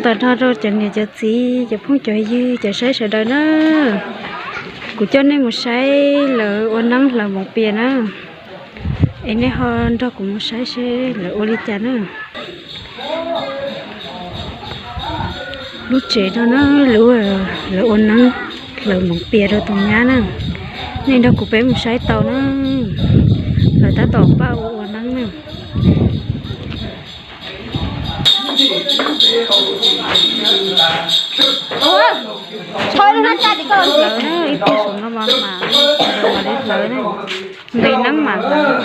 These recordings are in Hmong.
Tag nrho rau cov niam cov txiv, cov phooj cov ywg, cov saib sawv daws na. Kuv coj nej mus saib lawv ua neeb hlawv moos pias na. Es nej ho nrog kuv mus saib seb lawv ua li cas na. Lub tsev no na, lub lawv ua neeb hlawv moos pias rau tus nyab na. Nej nrog kuv peb mus saib tau na. Lawv tab tom pab ua ua neeb na. Ib tug saum no mas mas, mas li hlawv na, nqis neeb mas hlawv.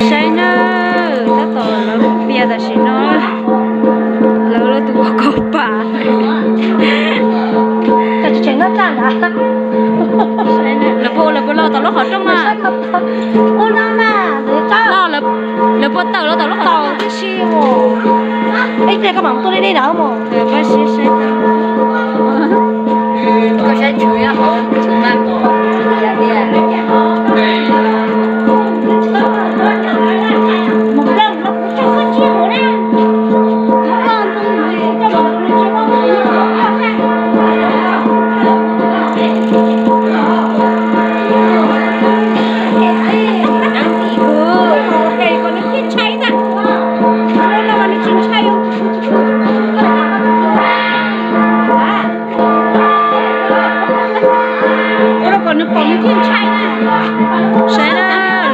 Saib na, tab tom lawv pias tam sim no, lawv lawv tus ua kaus pam. Lawv puas, lawv puas los tom lub qhov rooj na? Lawv puas tawm los tom lub qhov rooj? Saib na,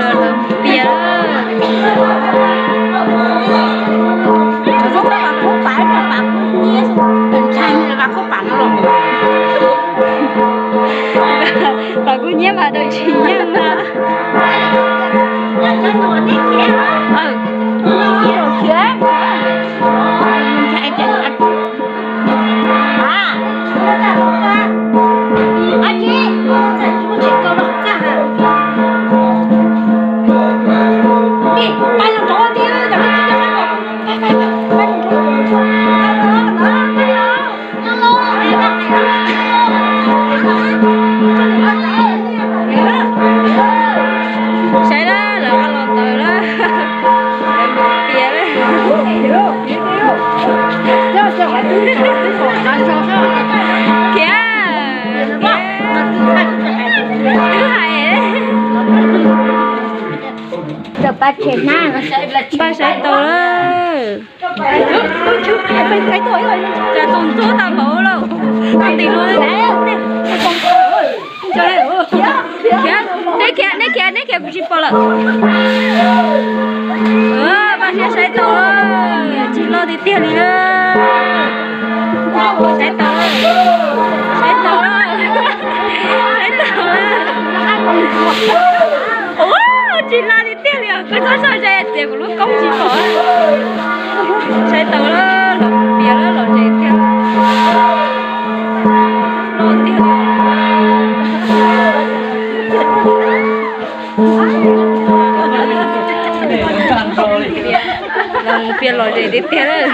lawv pias lawm. Pam kuj nyiab mas dawm tsis nyiab na. Saib na, lawv los ntawd na. Lawv mus pias lawm. Khiav, khiav. Twb hais. Npaj saib tau lawm. Cas tus ntxub tau npaum lawm. Neb khiav, neb khiav, neb khiav, kuv tsis pom lawm. Npaj siab saib tau, tsis loj tiag tiag li. Saib tau, saib tau, saib tau. Ua, tsis loj tiag tiag li os, koj txhob soj ze txiav kuv lub koob tsis pom. Saib tau, los pias lawm, los ze tiag. Loj tiag. Los pias los ze tiag tiag lawm.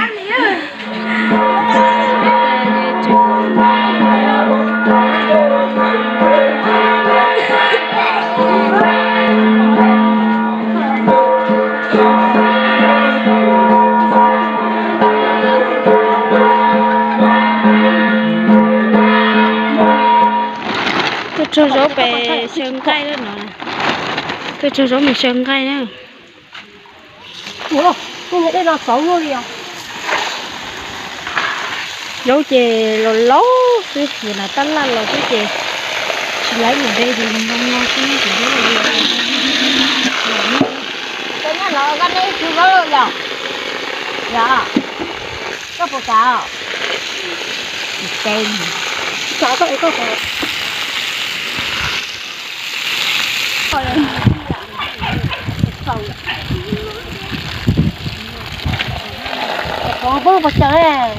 Tuaj tsaug zaub pem xyaw nqaij lawm no. Tuaj tsaug zaub mus xyaw nqaij na. Ua, dej no xauv luaj li os. Zaub ces los laus xwb, yus na tab laj los xwb ces tsis laib mus de ces zoo no xwb ces zaub los laus. Koj nyob no koj neb ib tug zaub yom? Yom? Koj puas kam? Tsis teb. Tsis kam koj es koj puas? Cov caw,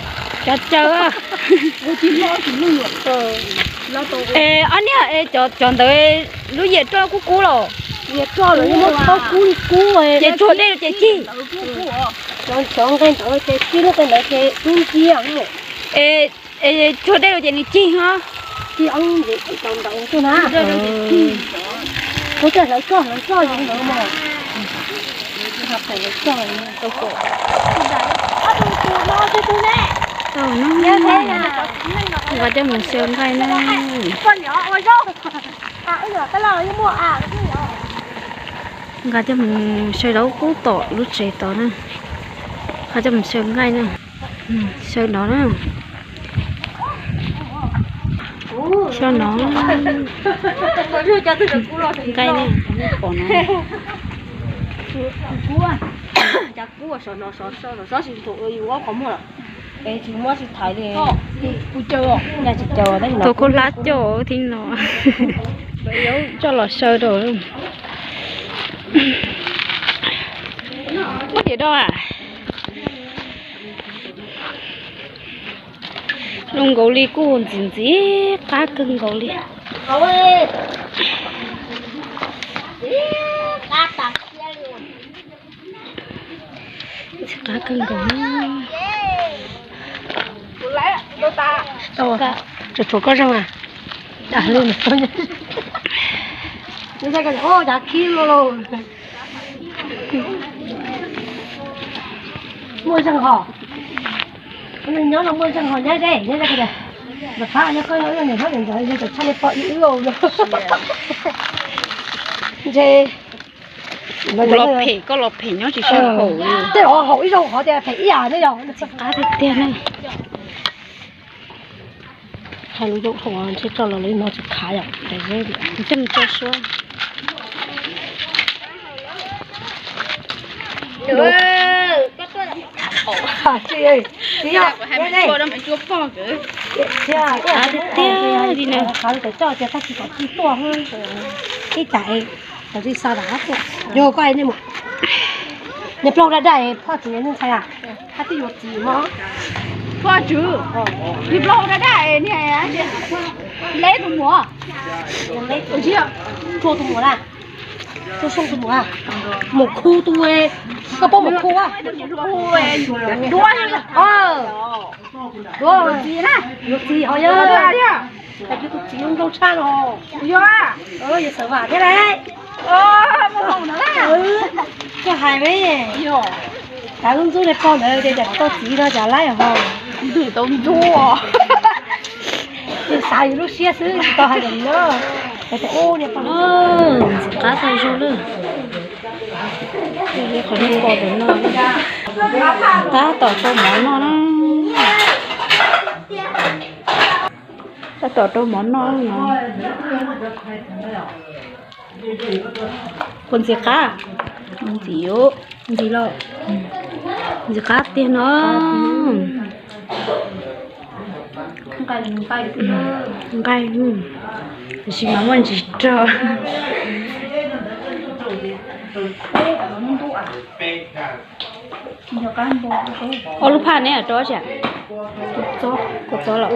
caw. Es ob niag, cov ntawd lub yias roj kub kub los? Ces tsuag dej ces cig. Cov nqaij ntawd ces cig, lub qe ntawd ces dub nciab. Es tsuag dej los ces nws cig ho. Cig ob ntawd na. Ua cas hlawv txoj hlawv txoj zoo ntawd mas. Tau no, nqa coj mus xyaw nqaij na. Nqa coj mus xyaw rau qub tom lub tsev tod na. Nqa coj mus xyaw nqaij na. Xyaw no na. Xyaw no. Nqaij na. Tau khaub hlab coj thiab no. Coj los xyaw rau. Muaj tias doj a. Zoo nkaus li kuj ntxim ntxim qab kawg nkaus li. Ntxim qab kawg nkaus. Tsuas tshuav koj zeeg a. Muaj zeeg hos. Neeg nyob no muaj zeeg hos nyab ze, nyab ze. Ntawm phab nyob koj yog niam hlob niam ntxawm yog txawm tshaj li pom ib wb no. Ntshe los phem, koj los phem nyob tsis sab haum li. Tej los haum ib zaug qhov tias phem ib yam ne yog. Qab tiag tiag ne. Hais lus zoo dhau ntshe tso los li no tsis khav yom. Tsis tso suab. Qab tiag tiag li na. Ib tsam kom tsis xa rov qab tuaj. Yog koj, niag plaub daj daj, phoj tsuv ntxhais a, hab twb yuav txiv mog. Phoj tsuv, niag plaub daj daj, niag leb tus muam, tua tus muam na, tua soo tus muam, mus khu tus, koj paub mus khu a? Duab, duab, yuav txiv ho yog, tus txiv zoo nraug tshaj no, yog sawv vam thiab lauj. Koj hais me, kav lub ntxub li pog ntawd tias tau txiv no cas laib ho. Ntxub, xav yus lub siab xwb tsis tau hais li no. Ntxim qab tag zog lawm. Qhov no pom ntawm no, tab tom rau mov noj na. Tab tom rau mov noj no. Puas ntxim qab? Ntxim, ntxim los, ntxim qab tiag no. Nqaij, tiam sis mas muaj ntsis rog. Ob lub phaj neb rau tsi? Kuv txob los,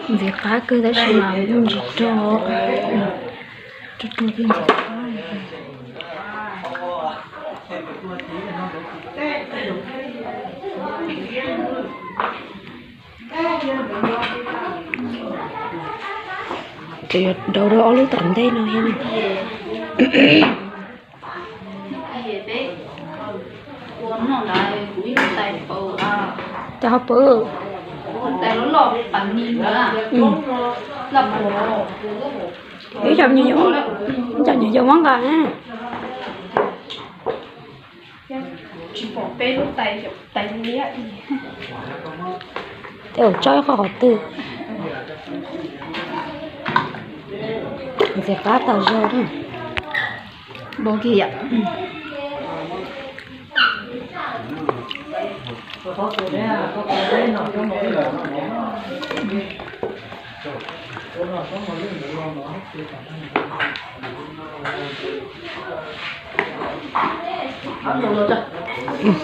ntxim qab kawg tab sis mas muaj ntsis rog. Rog rog thiab ntxim qab. Ces yuav daus rau ob lub tom ntej no thiab. Ces ho pw. Ib co me nyuam, ib co me nyuam muab nqa na. Tej zaum tso ib qho qhov twg. Ntxim qab tas zog na.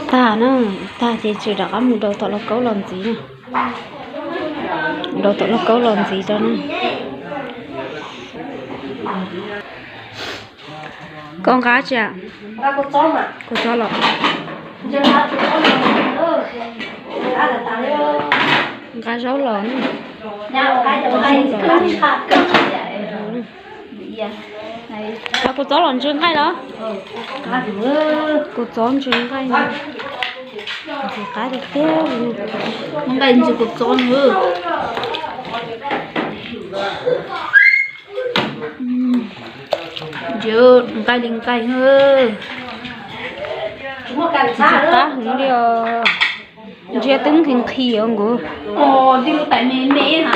Tag na, tag ces tseem rov qab mus rau tom lauj kaub los ntxiv na. Rau tom lauj kaub los ntxiv rau na. Koj nqa tsi? Kua txob los? Nqa zaub los na. Kuv txob los ntsis nqaij los? Kuv txob ntsis nqaij, ntsis qab tiag tiag. Nqaij ntsis kuv txob na. Ntsis nqaij li nqaij. Ntsis qab heev li os. Ntsis twb nqhis nqhis os nkuv. Ntsis lub tais me me na.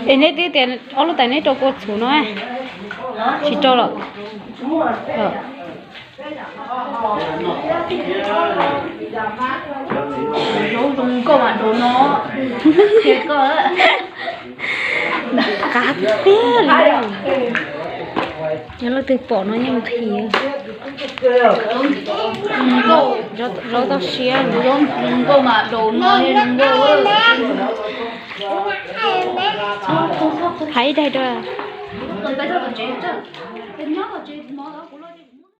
Es neb twb tias ob lub tais neb rau kua txhuv no, tsis rau los? Zoo nkauj mas rau no. Qab tiag tiag li. Yog leej twg pom no yeej nqhis. Zaub toj siab. Zoo nkauj mas rau no, zoo nkauj. Hais ib daig rau.